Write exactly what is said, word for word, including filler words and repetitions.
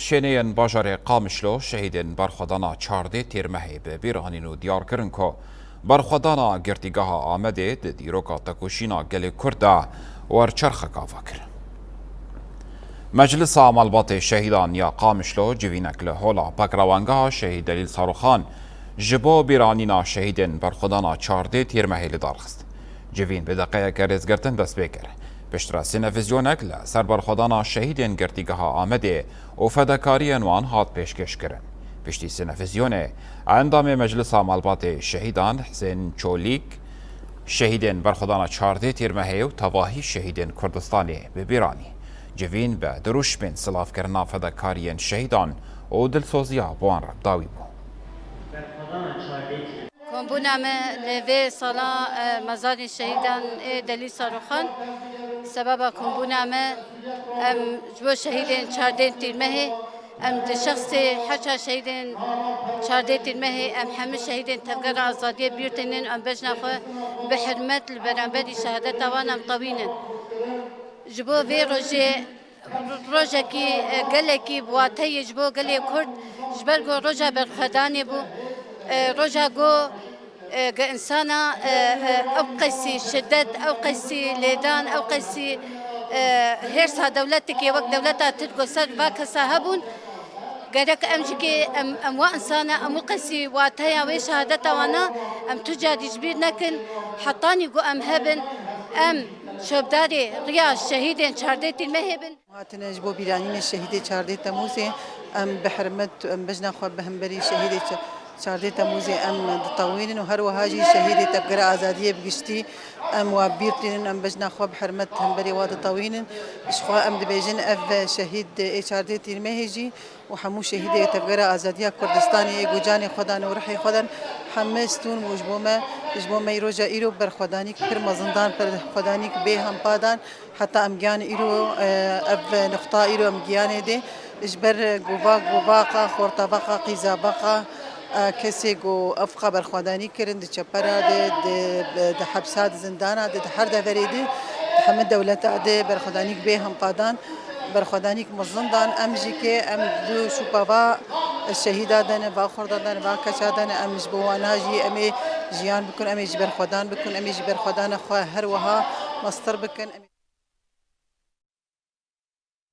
Şêneyên bajarê Qamişlo şehîdên berxwedana çardê Tîrmehê bi bîr anîn û diyar kirin ku berxwedana girtîgeha Amedê di dîroka tekoşîna gelê Kurd de wer çerxek ava kir. Meclisa Malbatê Şehîdan ya Qamişlo civînek li hola pekrewangeha Şehîd Delîl Saruxan ji bo bîranîna şehîdên berxwedana çardê Tîrmehê li dar xist. Civîn bi deqeyeke rêzgirtin dest pê kir. Piştre sînevizyonek li ser berxwedana şehîdên girtîgeha Amedê û fedakariyên wan hat pêşkêş kirin. Piştî sînevizyonê, endamê Meclisa Malbatê Şehîdan Hisên Çolîk şehîdên berxwedana çardê Tîrmehê û tevahî şehîdên Kurdistanê bi bîr anî. Civîn bi dirûşmên silavkirina fedakariyên şehîdan û dilsoziya bi wan re bi dawî bû. Kombûna me li vê sala, e, mezarê şehîdan ê Delîl Saruxan. Sebeba kombûna me, em ji bo şehîdên çardên Tîrmehê, em di şexsê heça şehîdên çardê Tîrmehê, em hemû şehîdên Tevgera Azadiyê bîr tînin, em bejna xwe bi hirmet li beramberî şehadeta wan em tewînin. Ji bo vê rojê, rojekî, e, gelekî bi wate ye ji bo gelê Kurd, ji ber ku roja berxwedanê bû, e, roja ku, e, ge insana, e, e, ew qesî şidet, ew qesî lêdan, ew qesî, e, hêrsa dewletekê wek dewleta Tirk ku ser va kesa hebûn, gerek em jî kê em, em wa insana, em wî qesî wateya wê şehadeta wana, em tu carî ji bîr nekin, hetanî ku em hebin, em şopdarê riya şehîdên çardê Tîrmehê bin. Hatine ji bo bîranînê şehîdê çardê Temûzê, em bi hirmet, em bejna xwe bi hemberî şehîdê çe-, çardê Temûzê em ditewînin û her wiha jî şehîdê Tevgera Azadiyê bi giştî em wa bîr tînin, em bejna xwe bi hirmet hemberî wa ditewînin. Ji xwe em dibêjin ev şehîd ê çardê Tîrmehê jî û hemû şehîdê Tevgera Azadiya Kurdistanê ê ku canê xwe dan û rihê xwe dan heme stûn bû ji bo me, ji bo me î roja îro berxwedanîk pir mezindan, berxwedanîk bê hempa dan. Heta em giyan îro, e, ev nuqta îro em giyanê dê, ji ber gova, govaqa, xortavaqa, qîzabaqa, e, kesê ku ev qa berxwedanî kirin di çepera de, di, di hepsa, di zindana de, di her deverê de, di hemî dewleta de berxwedanîk bê hempa dan, berxwedanîk mezin dan. Em jî kê, em du şûpa va şehîda dene, va xorda dene, va keça dene, em ji bo wana jî em ê jiyan bikin, em ê jî berxwedan bikin, em ê jî berxwedana xwe her wiha mestir bikin.